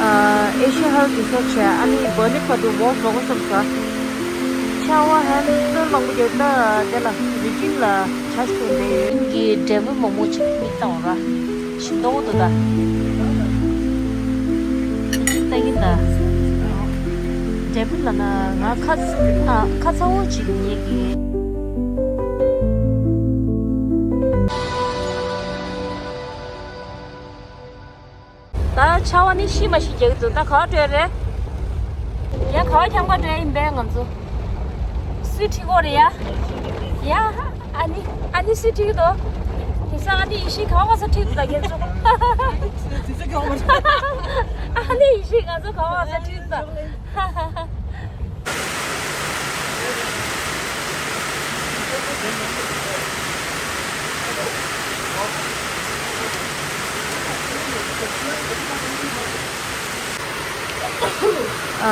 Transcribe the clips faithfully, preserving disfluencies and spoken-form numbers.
ཨ་ཨེ་ཤི་ཡ་ཧལ་རི་སོར་ཊི་བྱས། ཨ་ནི་བར་ནི་ཁ་དུ་ཝོག་འགྲོ་དགོས་བསམ་སོང་། ཆར་པ་ཧན་ཏོན་མང་པོ་ཡོད། ད་དེ་ལ་རི་ཀིང་ལ་ཆར་པ་བྱུང་བསྡད་ཡོད། ཀིང་གི་འབྲས་བུ་མང་པོ་ཅིག་མིག་ལྟ་འོང་ར། ཞིམ་མདོག་འདུག་ད། ཅིག་ལྟ་གིན་ད། འབྲས་བུ་ལ་ན་ང་ཁ་ཚ་ཨ་ཁ་ཚ་བོ་ཅིག་ཉལ་གི། ད་ཆར་པ་ནི་ཤི་མ་ཤི་རྒྱག་གི་འདུག་ད་ག་བ་འགྲོ་ཡ་རེད། ཡ་ག་བ་འཁྱམ་ག་འགྲོ་ཡ་ཡིན་པས་ང་ཚོ། སུས་ཁྲིད་གོ་རེད་ཡ། ཡ་ཨ་ནི་ཨ་ནི་སུས་ཁྲིད་གི་འདུག་དེང་སང་ཨ་ནི་ཡེ་ཤེས་ག་བ་ས་ཁྲིད་འདུག་ད་ཁྱེད་ཚོ། ཨ་ནི་ཡེ་ཤེས་ང་ཚོ་ག་བ་ས་ཁྲིད་འདུག་ཨ་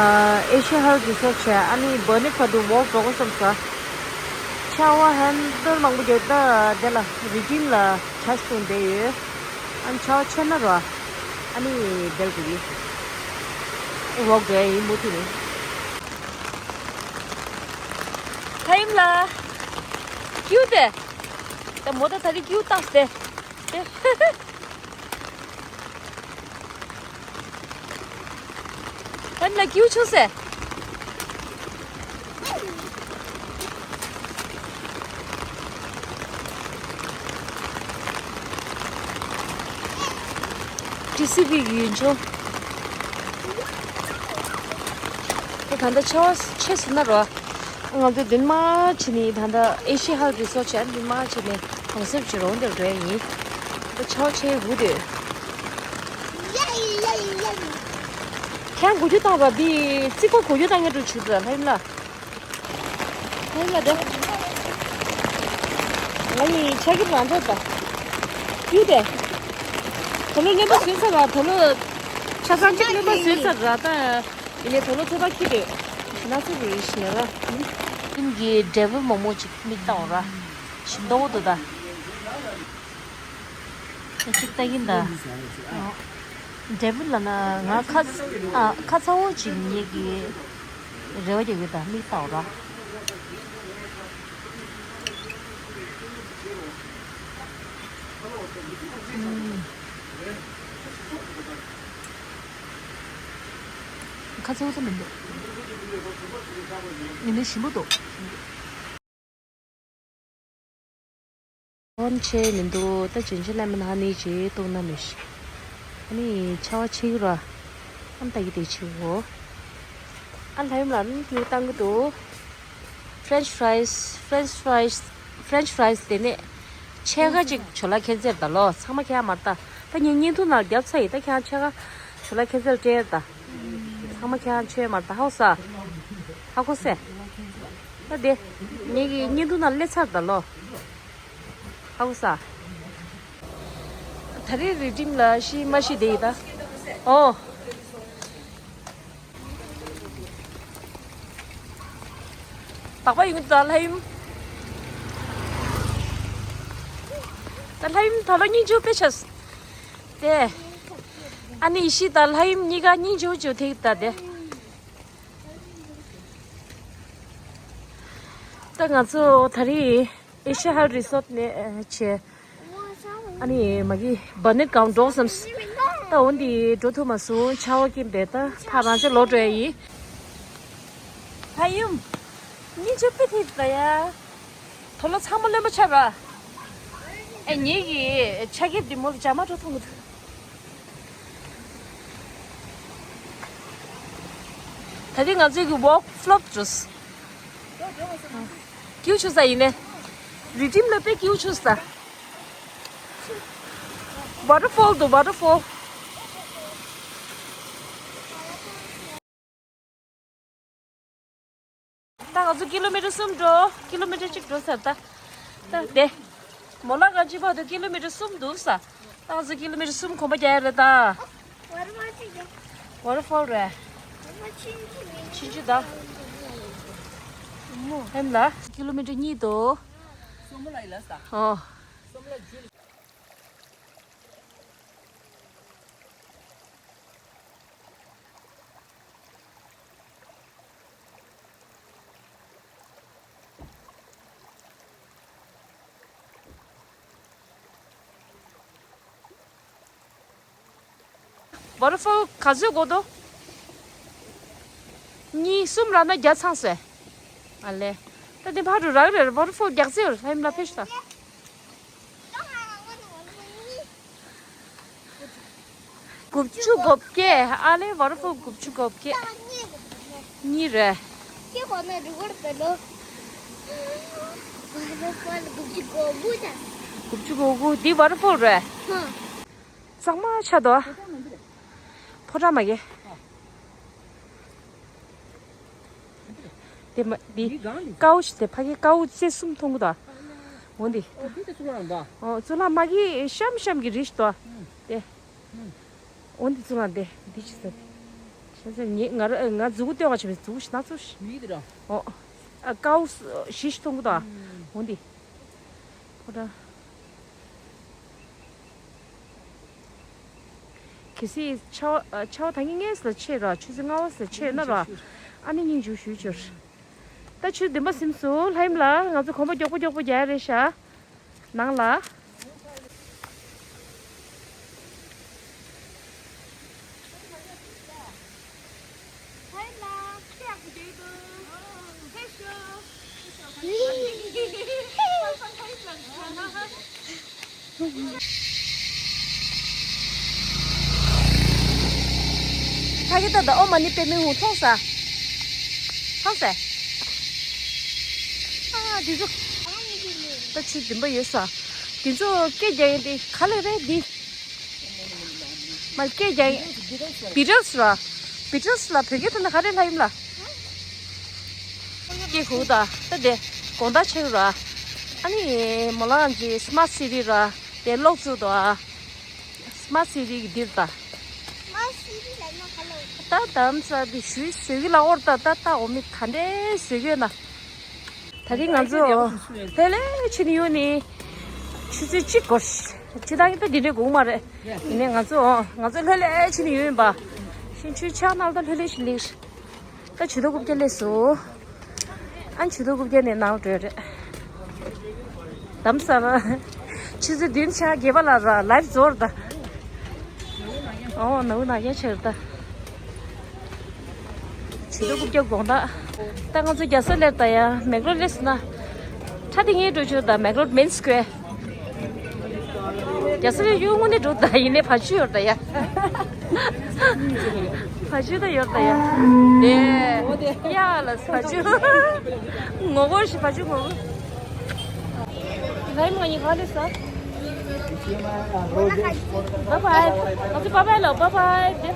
ཨེ་ཤི་ཡ་ཧལ་རི་སོར་ཊི་བྱས། ཨ་ནི་བར་ནི་ཁ་དུ་ཝོག་འགྲོ་དགོས་བསམ་སོང་། ཆར་པ་ཧན་ཏོན་མང་པོ་ཡོད། ད་དེ་ལ་རི་ཀིང་ལ་ཆར་པ་བྱུང་བསྡད་ཡོད། ཨ་ནི་ཆར་པ་ཆད་ན་ར་ཨ་ནི་བེལ་གི་ཝོག་འགྲོ་ཡ་ཡིན་མུ་མཐུད་ནས། ལྷ་ཡུམ་ལ། ཀིའུ་ཏེ། ད་མོ་ད་ད་རི་ཀིའུ་བཏགས་ཏེ། ལྷ་ཡུམ་ལ་ཀིའུ་ཆུང་སེ། ཊི་སི་བི་གི་ཡུལ་ལྗོངས། ད་ད་ལྟ་ཆར་པ་ཆད་སོང་ན་རོ། ང་ཚོ་འདི་མ་བྱས་ནས་ད་ལྟ་ཨེ་ཤི་ཡ་ཧལ་རི་སོར་ཊི་བྱས། འདི་མ་བྱས་ནས་གྲོང་གསེབ་ཀྱི་རོང་དེར་འགྲོ་ཡ་ཡིན། ད་ཆར་པ་ཆད་ཡོད་དེ། ཁྱེད་འགུལ་སྐྱོད་བཏང་ར། འདི་རྩིག་པ་འགུལ་སྐྱོད་བཏང་མཁན་འགྲོ་བྱེད་དུས་ལྷ་ཡུམ་ལ། ལྷ་ཡུམ་ལ་དེ། ང་ཡི་ཆ་གིར་རང་འགྲོ་ད། ཡུལ་དེ། དོ་ལོ་རློན་པ་བཟོས་ཚར་ར། དོ་ལོ་ཆ་ཚང་གཅིག་རློན་པ་བཟོས་ཚར་ར་ད། ཡིན་ནའི་དོ་ལོ་ཚོད་ལྟ་ཁྱི་དེ། ན་ཚོད་རེ་ཞེས་ར། ཀིང་གི་འབྲས་བུ་མང་པོ་ཅིག་མིག་ལྟ་འོང་ར། ཞིམ་མདོག་འདུག་ད། ཅིག་ལྟ་གིན་ད། འབྲས་བུ་ལ་ན་ང་ཁ་ཨ་ཁ་ཚ་བོ་ཅིག་ཉལ་གི་རེ་བ་རྒྱག་གི་ད། མིག་ལྟ་འོང་ར། ཁ་ཚ་བོ་ཚ་མི་འདུག་ཡིན་ནའི་ཞིམ་པོ་འདུག་ཧོན་ཆེ་མི་འདུག་ད་ཅིན་ཅིན་ལེ་མོན་ཧ་ནི་ཅིག་བཏུང་ན་མི་ཤི། ཨ་ནི་ཆར་པ་ཆེ་གི་ར། ཨམ་ལྟ་གི་དེ་ཆེ་གོ། ཨ་ལྷ་ཡུམ་ལ་ཨམ་ཀིའུ་བཏང་གི་འདུག French fries, French fries, French fries དེ་ནས་ཕྱེད་ཀ་ཅིག་ཇོ་ལ་ཁེན་སེར་ད་ལོ། ཚང་མ་ཁྱེད་མ་ལྟ། ད་ངས་བརྙན་ཐུང་ནང་རྒྱབ་ཚར་ཡིན། ད་ཁྱེད་ཕྱེད་ཀ་ཇོ་ལ་ཁེན་སེར་སྤྲད་ད། ཚང་མ་ཁྱེད་ཆོས་མ་ད་ཧའོ་ས། ཧ་གོ་སེ། ད་དེ། ངེད་ཀྱི་བརྙན་ཐུང་ནང་སླེབས་ཚར་ད་ལོ། ཧའོ་ས། ད་རེས་རི་ཀིང་ལ་ཤི་མ་ཤི་དེ་ཡི་ད། ཨོ། དག་པ་ཡོང་གི་ད་ལྷ་ཡུམ། ད་ལྷ་ཡུམ་ད་ལོ་སྙིང་རྗེ་པོ་དཔེ་ཆགས། དེ། ཨ་ནི་ཡེ་ཤེས་དང་ལྷ་ཡུམ་གཉིས་ཀ་སྙིང་རྗེ་པོ་ཅིག་ཐེག་ད་དེ། ད་ང་ཚོ་ད་རེས་ཨེ་ཤ་ཧལ་རི་སོར་ཊི་ནས་ཨ་བྱས། ཨ་ནི་མ་གི་བར་ནེཊ་སྒང་འགྲོ་བསམས། ད་འོ་འདི་འགྲོ་ཐུབ་མ་སོང་། ཆར་པ་རྐྱེན་པས། ད་ཕར་རང་ཅག་ལོག་འགྲོ་ཡ་ཡིན། ལྷ་ཡུམ། སྙིང་རྗེ་པོ་དཔེ་ཐེག་ད་ཡ། དོ་ལོ་ཚང་མ་རློན་པ་ཆགས་ར། ཨེ་ངེད་ཀྱི་ཆ་ཁེབས་འདི་མོ་ལ་འཇག་མ་འགྲོ་ཐུབ་མི་འདུག་ད་རེས་ང་ཚོའི་གི་ཝོག་ཕློབ་འགྲོ། སྐྱིད་ཆུ་ས་ཡིན་ནས། རི་ཁྲིམ་ལ་དཔེ་སྐྱིད་ཆུ་ས། ཝ་ཊར་ཕོལ་འདུག་ཝ་ཊར་ཕོལ། ད་ང་ཚོ་ཀི་ལོ་མི་ཊར་གསུམ་འགྲོ། ཀི་ལོ་མི་ཊར་གཅིག་འགྲོ་ཚར་ད། ད་དེ། མོ་ལ་ག་ཅི་བར་དུ་ཀི་ལོ་མི་ཊར་གསུམ་འདུག་ས། ད་ང་ཚོ་ཀི་ལོ་མི་ཊར་གསུམ་གོམ་པ་རྒྱག་ཡ་རེད་ད། ཝ་ཊར་ཕོལ་རེད། ཕྱིན་ཆུ་ད། ཧེམ་ལ་ཀི་ལོ་མི་ཊར་གཉིས་འདུག་ཨོ། ཝ་ཊར་ཕོལ་ག་ཚོད་དགོས་འདུག་གཉིས་གསུམ་རག་ན་བརྒྱ་ཚང་ཟེར། ཨ་ལེ། ད་འདི་ཕར་རུ་རག་རེད། ཝ་ཊར་ཕོལ་རྒྱག་རྩིས་ཡོད། ལྷ་ཡུམ་ལ་ཕེབས་ཤོག་ད། དགུ་བཅུ་གོ་བརྒྱད། ཨ་ལེ། ཝ་ཊར་ཕོལ་དགུ་བཅུ་གོ་བརྒྱད། གཉིས་རེད། དགུ་བཅུ་གོ་དགུ། འདི་ཝ་ཊར་ཕོལ་རེད། གཙང་མ་ཆགས་འདུག་ཕོ་བྲང་མ་གི། དེ་མ་འདི། ཀའུ་ཅི་དེ་ཕ་གི་ཀའུ་རྩེ་གསུམ་མཐོང་གི་འདུག་འོ་འདི། འོ་གཙུག་ལག་མ་གི་ཤམ་ཤམ་གི་རིས་འདུག་དེ། འོ་འདི་གཙུག་ལག་དེ་འདི་ཅི་ཟེར། ཤ་ཟེར་ཉེ་ང་ར་ང་མཛུ་གུ་ལྟོས་པ་བྱས་པའི་མཛུ་གུ་ཞིག་སྣ་ཚོགས་ཤིག་མི་འདི་ར། འོ། ཨ་ཀའུ་བཞི་ཞིག་མཐོང་གི་འདུག་འོ་འདི། ཕོ་བྲང་། གལ་སྲིད་ཆར་པ་ཆར་པ་ད་གིན་སྔས་ལ་ཆད་ར། ཆུ་ཚོད་ལྔ་པ་ལ་ཆད་ན་ར། ཨ་ནི་སྙིང་རྗེ་ཞུ་ཞུ། ད་ཆུ་ཚོད་བདུན་པ་ཟིན་སོང་། ལྷ་ཡུམ་ལགས། ང་ཚོ་གོམ་པ་མགྱོགས་པོ་མགྱོགས་པོ་རྒྱག་ཡ་རེད་ཤག་ནང་ལ། ཕ་གི་ད་ད་ཨོཾ་མ་ཎི་པདྨེ་ཧཱུྃ་མཐོང་ས། མཐོང་ས། ཨ་འདི་ཚོ། ད་ཆུ་འདི་འདྲ་ཡོད་ས། འདི་ཚོ་སྐད་རྒྱག་ཡིན་དེ་ག་ལེ་རེད་འདི། མ་སྐད་རྒྱག་ཡིན། བི་ཊལ་སི་ར། བི་ཊལ་སི་ལ་བོད་སྐད་ཐོག་ནས་ག་རེ་ལབ་ཡིན་ལ། སྐད་གོ་ད་ད་དེ་དགོང་དག་ཆེ་ར། ཨ་ནི་མོ་ལ་ང་ཚོའི་སི་མཱཊ་སི་ཊི་ར། དེ་གློག་བཙུགས་འདུག་ཨ། སི་མཱཊ་སི་ཊི་གི་འདིར་ད། ད་དམ་ས་དེ་ཞུས་བཟོས་གི་ལ་འོར་ད་ད་ད་འོ་མི་ག་འདྲས་བཟོས་གི་ན། ད་རིང་ང་ཚོ་ལྷོད་ལྷོད་བྱས་ནས་ཡོང་ནི། ཆུ་ཚོད་གཅིག་འགོར། ཇི་ལྟར་ཡིན་ད་འདི་འདྲས་དགོས་མ་རེད། ཡིན་ནའི་ང་ཚོ་ང་ཚོ་ལྷོད་ལྷོད་བྱས་ནས་ཡོང་ཡིན་པ། ཤིང་ཆུའི་ཆག་ནང་ད་ལྷོད་ལྷོད་བྱས་ནས། ད་ཇུས་གཏོགས་རྐུབ་བཀྱག་སླེབས་སོང་། ཨ་ཇུས་གཏོགས་རྐུབ་བཀྱག་ནས་ནང་འགྲོ་རེད། དམ་ས་ལ། ཆུ་ཚོད་བདུན་ཆག་བརྒྱད་པ་ལ་ར་ལའིབ་རྫོགས་རེད་ད། ཨོ་ནའུ་ན་རྒྱ་ཆེ་རེད་ད། ཇུས་གཏོགས་རྐུབ་བཀྱག་དགོང་དག་ད་ང་ཚོ་རྒྱལ་ས་སླེབས་ད་ཡ། མེག་ལོར་སླེབས་སོང་ན། ཁྲ་དེ་ངས་འགྲོ་ཆོག་ད་མེག་ལོར་མེན་སི་ཀོ་ཝེར། རྒྱལ་ས་ལ་ཡོད་དངོས་གནས་འགྲོ་ད་ཡིན་ནའི་བ་ཕྱུགས་ཡོད་ད་ཡ། བ་ཕྱུགས་ད་ཡོད་ད་ཡ། དེ། ཡ་ལ་བ་ཕྱུགས། ངོ་རྒོལ་ཞིག་བ་ཕྱུགས་ངོ་རྒོལ། ལྷ་ཡུམ་ང་གཉིས་ག་ལ་སླེབས་སོང་། བཱའི་བཱའི། ང་ཚོ་བཱའི་བཱའི་ལ་བཱའི་བཱའི་དེ།